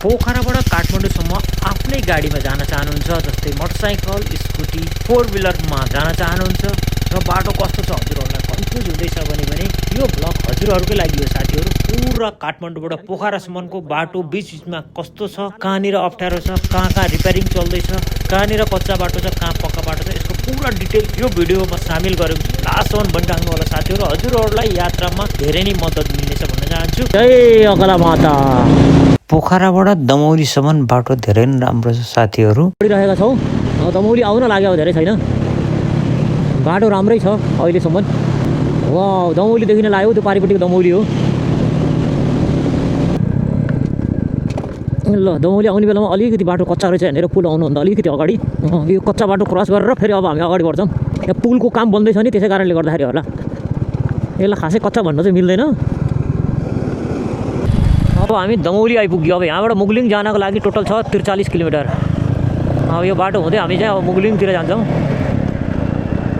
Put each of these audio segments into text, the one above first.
पोखराबाट काठमाडौँसम्म आफ्नै गाडीमा जान चाहनुहुन्छ, जस्तै मोटरसाइकल, स्कुटी, फोर व्हिलरमा जान चाहनुहुन्छ र बाटो कस्तो छ हजुरहरूलाई कन्फ्युज हुँदैछ भने यो भ्लग हजुरहरूकै लागि हो साथीहरू। पुरा काठमाडौँबाट पोखरासम्मको बाटो बिचमा कस्तो छ, कहाँनिर अप्ठ्यारो छ, कहाँ कहाँ रिपेयरिङ चल्दैछ, कहाँनिर कच्चा बाटो छ, कहाँ पक्का बाटो छ, यसको पुरा डिटेल यो भिडियोमा सामेल गरेको छु। लास्टसम्म बनिराख्नु होला साथीहरू, हजुरहरूलाई यात्रामा धेरै नै मद्दत मिल्नेछ भन्न चाहन्छु। जय अगला माता। पोखराबाट दमौलीसम्म बाटो धेरै नै राम्रो छ साथीहरू। रहेका छौँ दमौली आउन लाग्यो, धेरै छैन, बाटो राम्रै छ अहिलेसम्म। वा दमौलीदेखि नै लाग्यो, त्यो पारिपट्टिको दमौली हो। ल दमौली आउने बेलामा अलिकति बाटो कच्चा रहेछ यहाँनिर, पुल आउनुभन्दा अलिकति अगाडि यो कच्चा बाटो क्रस गरेर फेरि अब हामी अगाडि बढ्छौँ। यहाँ पुलको काम बन्दैछ नि, त्यसै कारणले गर्दाखेरि होला, यसलाई खासै कच्चा भन्न चाहिँ मिल्दैन। अब हामी दमौली आइपुग्यो। अब यहाँबाट मुगलिङ जानको लागि टोटल छ 43 किलोमिटर। अब यो बाटो हुँदै हामी चाहिँ अब मुगलिङतिर जान्छौँ।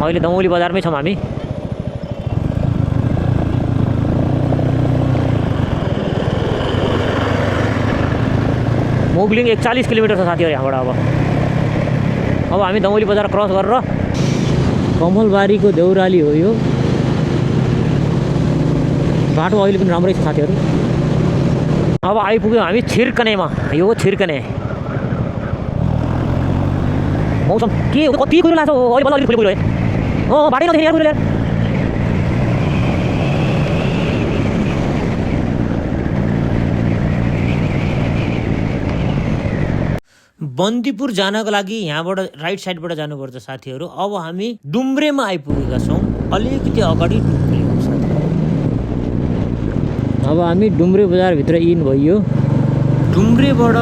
अहिले दमौली बजारमै छौँ हामी। मुगलिङ 41 किलोमिटर छ साथीहरू यहाँबाट। अब हामी दमौली बजार क्रस गरेर कमलबारीको देउराली हो यो बाटो। अहिले पनि राम्रै छ साथीहरू। अब आइपुग्यौँ हामी छिर्कनेमा। यो छिर्कने मौसम के कति कुरो लाग्छ अहिले, बल्ल अलिक फुल्यो है। बाटै नदेख्ने यार कुरो यार। बन्दीपुर जानको लागि यहाँबाट राइट साइडबाट जानुपर्छ साथीहरू। अब हामी डुम्रेमा आइपुगेका छौँ, अलिकति अगाडि डुम्रे हो साथीहरू। अब हामी डुम्रे बजारभित्र इन भइयो। डुम्रेबाट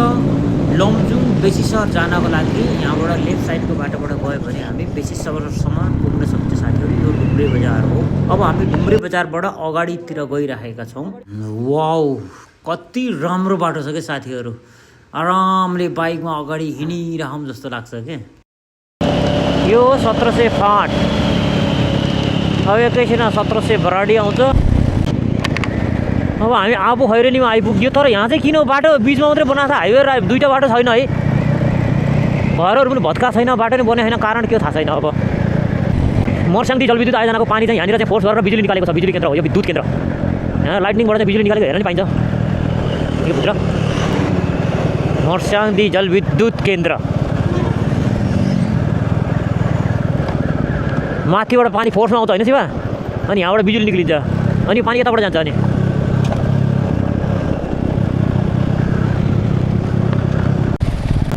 लमजुङ बेसी सहर जानको लागि यहाँबाट लेफ्ट साइडको बाटोबाट गयो भने हामी बेसी सहरसम्म पुग्न सक्छ साथीहरू। यो डुम्रे बजार हो। अब हामी डुम्रे बजारबाट अगाडितिर गइरहेका छौँ। वाउ कति राम्रो बाटो छ क्या साथीहरू, आरामले बाइकमा अगाडि हिँडिरहौँ जस्तो लाग्छ क्या। यो 1700 फाँट, अब एकैछिन 1700 बराडी आउँछ। अब हामी आफू खैरेनीमा आइपुग्यो, तर यहाँ चाहिँ किन बाटो बिचमा मात्रै बनाएको छ, हाइवे दुईवटा बाटो छैन है। घरहरू पनि भत्का छैन, बाटो नै बनाएको छैन, कारण के हो थाहा छैन। अब मर्स्याङदेखि जलविद्युत आयोजनाको पानी चाहिँ यहाँनिर चाहिँ फोर्स गरेर बिजुली निकालेको छ। बिजुली केन्द्र हो यो, विद्युत केन्द्र। यहाँ लाइटनिङबाट चाहिँ बिजुली निकालेको हेर्न नि पाइन्छ यो भित्र। मर्स्याङदेखि जलविद्युत केन्द्र, माथिबाट पानी फोर्समा आउँछ होइन शिवा, अनि यहाँबाट बिजुली निक्लिन्छ, अनि पानी यताबाट जान्छ। अनि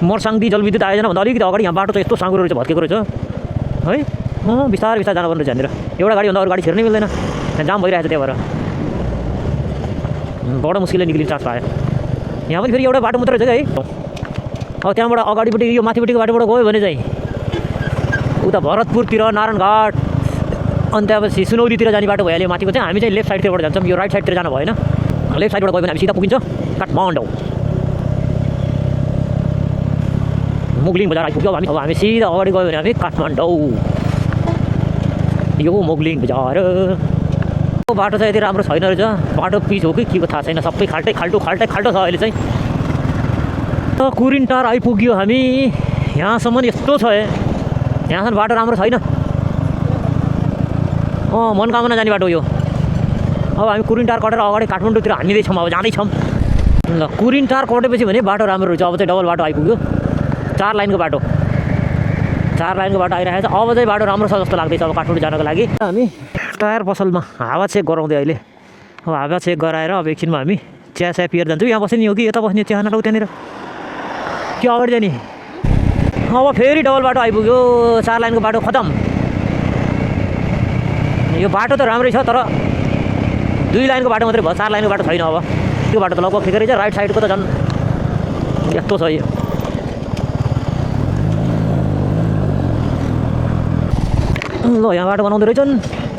मर्स्याङदेखि जलविद्युत आयोजनाभन्दा अलिकति अगाडि यहाँ बाटो चाहिँ यस्तो साँगुरो रहेछ, भत्केको रहेछ है। बिस्तारै बिस्तारै जानुपर्ने रहेछ यहाँनिर। एउटा गाडीभन्दा अरू गाडी छिर्नै मिल्दैन, यहाँ जाम भइरहेको छ, त्यही भएर बडो मुस्किलले निक्लिने चान्स पायो। यहाँ पनि फेरि एउटा बाटो मात्रै रहेछ है। अब त्यहाँबाट अगाडिपट्टि यो माथिपट्टिको बाटोबाट गयो भने चाहिँ उता भरतपुरतिर, नारायणघाट, अनि त्यहाँपछि सुनौलीतिर जाने बाटो भइहाल्यो। माथिको चाहिँ हामी चाहिँ लेफ्ट साइडतिरबाट जान्छौँ। यो राइट साइडतिर जानु भएन, लेफ्ट साइडबाट गयो भने हामी सिधा पुगिन्छ काठमाडौँ। मुगलिङ बजार आइपुग्यो हामी। अब हामी सिधा अगाडि गयो भने हामी काठमाडौँ। यो मुगलिङ बजार। बाटो चाहिँ यति राम्रो छैन रहेछ, बाटो पिच हो कि के को थाहा छैन, सबै खाल्टै खाल्टो छ अहिले चाहिँ। कुरिनटार आइपुग्यो हामी। यहाँसम्म यस्तो छ, यहाँसम्म बाटो राम्रो छैन। मनकामना जाने बाटो यो। अब हामी कुरिनटार कटेर अगाडि काठमाडौँतिर हान्दैछौँ, अब जाँदैछौँ। ल कुरिनटार कटेपछि भने बाटो राम्रो रहेछ। अब चाहिँ डबल बाटो आइपुग्यो, 4 लाइनको बाटो, 4 लाइनको बाटो आइरहेको छ। अब चाहिँ बाटो राम्रो छ जस्तो लाग्दैछ अब काठमाडौँ जानको लागि। हामी टायर पसलमा हावा चेक गराउँदै अहिले। अब हावा चेक गराएर अब एकछिनमा हामी चिया पिएर जान्छौँ। यहाँ बस्ने हो कि यता बस्ने, चिया खाना त्यहाँनिर के अगाडि जाने। अब फेरि डबल बाटो आइपुग्यो, 4 लाइनको बाटो खतम। यो बाटो त राम्रै छ, तर 2 लाइनको बाटो मात्रै भयो, 4 लाइनको बाटो छैन। अब त्यो बाटो त लगभग ठिकै रहेछ। राइट साइडको त झन् यस्तो छ यो। ल यहाँ बाटो बनाउँदै रहेछन्,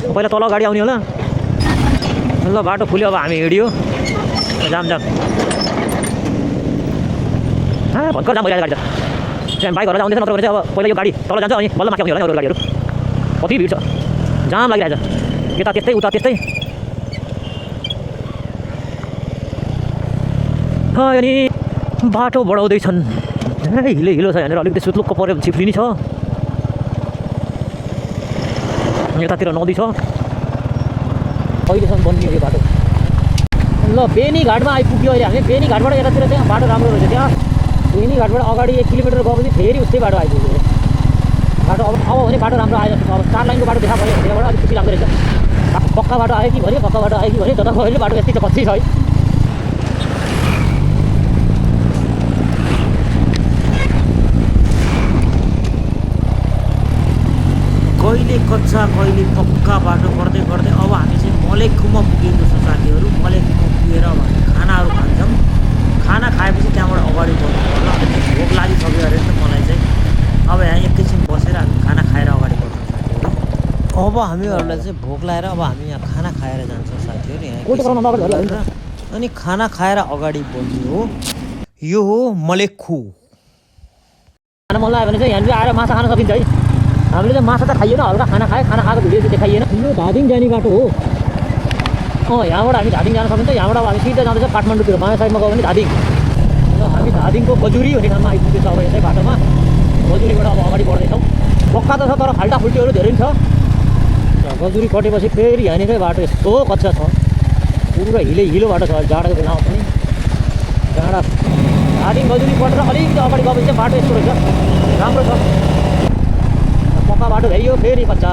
पहिला तल गाडी आउने होला। ल बाटो फुल्यो, अब हामी हिँड्यो, जाम भर्खर जाम भइरहेको गाडी छ। त्यहाँ बाइकहरू आउँदैछ, नत्र भने चाहिँ अब पहिला यो गाडी तल जान्छ, अनि बल्ल माथि आउने होला अरू गाडीहरू। कति भिड छ, जाम लागिरहेछ, यता त्यस्तै उता त्यस्तै। अनि बाटो बढाउँदैछन्। हिलो हिलो छ यहाँनिर, अलिकति सुत्लुक्क पऱ्यो भने चिप्लिनी छ। यतातिर नदी छ, अहिलेसम्म बनियो यो बाटो। ल बेनीघाटमा आइपुग्यो अहिले हामी। बेनीघाटबाट यतातिर चाहिँ बाटो राम्रो रहेछ। त्यहाँ बेनीघाटबाट अगाडि 1 किलोमिटर गएपछि फेरि उस्तै बाटो आइपुग्यो बाटो। अब भने बाटो राम्रो आयो जस्तो छ। अब 4 लाइनको बाटो देखा भयो, त्यहाँबाट अलिक खुसी लाग्दो रहेछ। पक्का बाटो आयो कि भने पक्का बाटो आयो कि भने जता गयो बाटो यति त कच्ची छ है। कहिले कच्चा कहिले पक्का बाटो गर्दै गर्दै अब हामी चाहिँ मलेखुमा पुगेको छ साथीहरू। मलेखुमा पुगेर अब हामी खानाहरू खान्छौँ। खाना खाएपछि त्यहाँबाट अगाडि बढ्नु पर्ला। भोक लागिसक्यो अरे नि त मलाई चाहिँ। अब यहाँ एकैछिन बसेर हामी खाना खाएर अगाडि बढ्छौँ साथीहरू। अब हामीहरूलाई चाहिँ भोक लागेर अब हामी यहाँ खाना खाएर जान्छौँ साथीहरू। यहाँ अनि खाना खाएर अगाडि बढ्ने हो। यो हो मलेखु। खाना मन लाग्यो भने चाहिँ यहाँनिर आएर माछा खान सकिन्छ है। हामीले चाहिँ माछा त खाइएन, हल्का खाना खाएको भिडियो चाहिँ देखाइएन। यो धादिङ जाने बाटो हो। यहाँबाट हामी धादिङ जान सकिन्छ। यहाँबाट अब हामी सिधा जाँदैछ काठमाडौँतिर। बायाँ साइडमा गयो भने धादिङ। र हामी धादिङको गजुरी भन्ने ठाउँमा आइपुगेछ अब यसै बाटोमा। गजुरीबाट अब अगाडि बढ्दैछौँ। पक्का त छ तर फाल्टाफुल्टीहरू धेरै छ। गजुरी कटेपछि फेरि यहाँनिर बाटो यस्तो कच्चा छ, पुरा हिलो बाटो छ। जाडोको बेलामा पनि जाडा धादिङ गजुरी कटेर अलिकति अगाडि गएपछि चाहिँ बाटो यस्तो रहेछ, राम्रो छ। पक्का बाटो भइयो फेरि कच्चा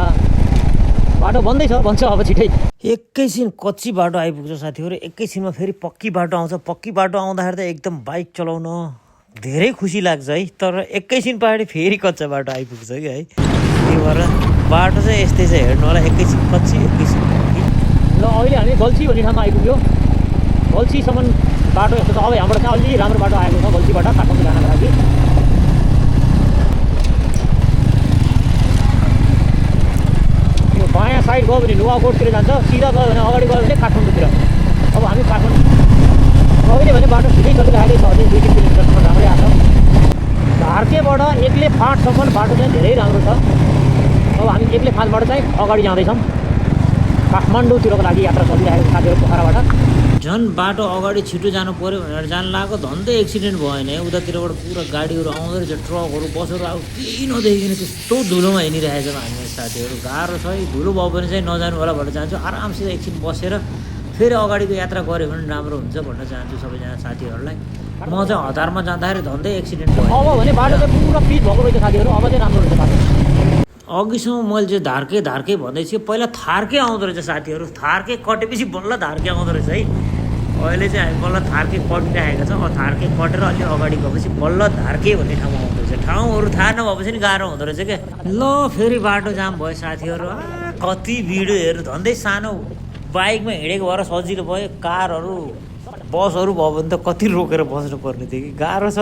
बाटो बन्छ अब छिटै। एकैछिन कच्ची बाटो आइपुग्छ साथीहरू। एकैछिनमा फेरि पक्की बाटो आउँछ। पक्की बाटो आउँदाखेरि त एकदम बाइक चलाउन धेरै खुसी लाग्छ है। तर एकैछिन पछाडि फेरि कच्चा बाटो आइपुग्छ कि है। त्यही भएर बाटो चाहिँ यस्तै छ, हेर्नु होला। एकैछिन कच्ची एकैछिन पक्की। ल अहिले हामी गल्छी भन्ने ठाउँमा आइपुग्यो। गल्छीसम्म बाटो यस्तो छ। अब यहाँबाट चाहिँ अलि राम्रो बाटो आएको छ गल्छीबाट काठमाडौँ जानको लागि। बायाँ साइड गयो भने नुवाकोटतिर जान्छ, सिधा गयो भने अगाडि गयो भने काठमाडौँतिर। अब हामी काठमाडौँ अहिले भने बाटो छिटै चलिरहेको छ। अझै 2-3 किलोमिटरसम्म राम्रै आएको छ। धार्केबाट एक्ले फाँटसम्म बाटो चाहिँ धेरै राम्रो छ। अब हामी एक्ले फाँटबाट चाहिँ अगाडि जाँदैछौँ काठमाडौँतिरको लागि यात्रा चलिरहेको छ साथीहरू। पोखराबाट झन् बाटो अगाडि छिटो जानु पऱ्यो भनेर जानु लाग्यो, धन्दै एक्सिडेन्ट भएन है। उतातिरबाट पुरा गाडीहरू आउँदो रहेछ, ट्रकहरू बसहरू। अब केही नदेखिकन त्यस्तो धुलोमा हिँडिरहेछ हामी साथीहरू। गाह्रो छ है। धुलो भयो भने चाहिँ नजानु होला भनेर चाहन्छु। आरामसित एकछिन बसेर फेरि अगाडिको यात्रा गऱ्यो भने राम्रो हुन्छ भन्न चाहन्छु सबैजना साथीहरूलाई। म चाहिँ हतारमा जाँदाखेरि धन्दै एक्सिडेन्ट भयो। अब भने बाटो चाहिँ पुरा पिच भएको रहेछ साथीहरू। अब चाहिँ राम्रो रहेछ बाटो। अघिसम्म मैले चाहिँ धार्के भन्दै थिएँ। पहिला थार्के आउँदो रहेछ साथीहरू। थार्के कटेपछि बल्ल धार्के आउँदो रहेछ है। अहिले चाहिँ हामी बल्ल थार्के कटिरहेको छौँ। थार्के कटेर अलि अगाडि गएपछि बल्ल धार्के भन्ने ठाउँमा आउँदो रहेछ। ठाउँहरू थाहा नभएपछि नि गाह्रो हुँदो रहेछ क्या। ल फेरि बाटो जाम भयो साथीहरू। कति भिडियो हेर्नु, धन्दै सानो बाइकमा हिँडेको भएर सजिलो भयो। कारहरू बसहरू भयो भने त कति रोकेर बस्नु पर्ने थियो कि। गाह्रो छ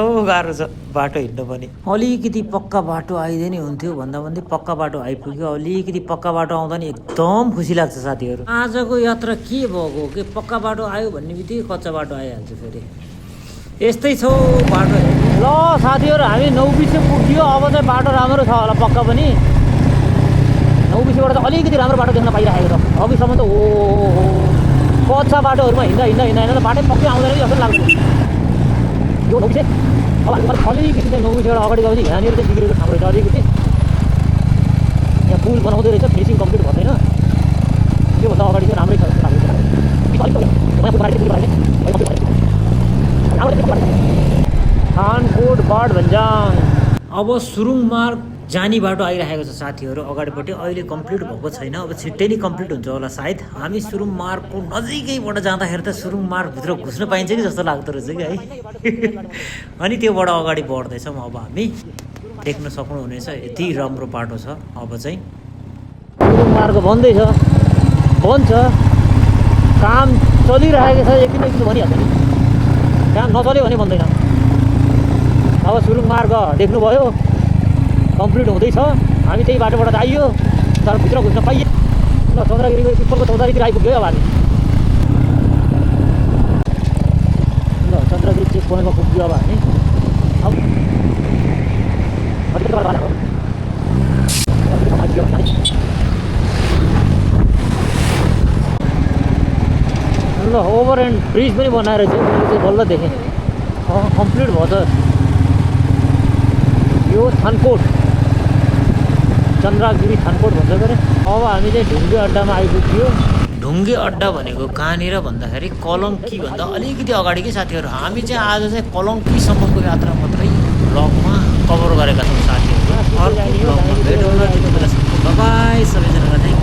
बाटो हिँड्नु पनि। अलिकति पक्का बाटो आइदिए नि हुन्थ्यो भन्दा भन्दै पक्का बाटो आइपुग्यो। अलिकति पक्का बाटो आउँदा नि एकदम खुसी लाग्छ साथीहरू। आजको यात्रा के भएको के पक्का बाटो आयो भन्ने बित्तिकै कच्चा बाटो आइहाल्छ फेरि। यस्तै छ बाटो। ल साथीहरू हामी 9 पुग्यो। अब चाहिँ बाटो राम्रो छ होला पक्का पनि। 9 चाहिँ अलिकति राम्रो बाटो देख्न पाइरहेको छ। अघिसम्म त कच्चा बाटोहरूमा हिँड्दा त बाटै पक्कै आउँदैन जस्तो लाग्छ यो 9 अब हामी अलिकति चाहिँ 9 अगाडि गएपछि यहाँनिर चाहिँ बिग्रेको ठाउँ रहेछ अलिकति। यहाँ पुल बनाउँदै रहेछ, फिनिसिङ कम्प्लिट भएन। त्योभन्दा अगाडि चाहिँ राम्रै छ। खानकोट बाडभन्ज्याङ। अब सुरुङ मार्ग जाने बाटो आइरहेको छ साथीहरू अगाडिपट्टि। अहिले कम्प्लिट भएको छैन, अब छिट्टै नै कम्प्लिट हुन्छ होला सायद। हामी सुरुङ मार्गको नजिकैबाट जाँदाखेरि त सुरुङ मार्गभित्र घुस्न पाइन्छ कि जस्तो लाग्दो रहेछ कि है। अनि त्योबाट अगाडि बढ्दैछौँ। अब हामी देख्न सक्नुहुनेछ यति राम्रो बाटो छ। अब चाहिँ सुरुङ मार्ग बन्दैछ, बन्छ, काम चलिरहेको छ। एकदिन भनिहाल्छ नि, काम नचल्यो भने बन्दैन। अब सुरुङ मार्ग देख्नुभयो कम्प्लिट हुँदैछ। हामी त्यही बाटोबाट आइयो तर भित्र घुस्न पाइयो। ल चौधरागिरीको उत्तरको चौधरीतिर आइपुग्यो अब हामी। ल चन्द्रगिरी चेक पोइन्टमा पुग्यो अब हामी। ल ओभर एन्ड ब्रिज पनि बनाएर चाहिँ मैले चाहिँ बल्ल देखेँ। कम्प्लिट भयो त यो थानकोट चन्द्रगिरी थानकोट भन्छ गरे। अब हामी चाहिँ ढुङ्गे अड्डामा आइपुग्यो। ढुङ्गे अड्डा भनेको कहाँनिर भन्दाखेरि कलङ्की भन्दा अलिकति अगाडिकै साथीहरू। हामी चाहिँ आज चाहिँ कलङ्कीसम्मको यात्रा मात्रै ब्लगमा कभर गरेका छौँ साथीहरू। अर्को ब्लगमा भेट हुन, त्यति बेलासम्म बाइ बाइ सबैजनालाई।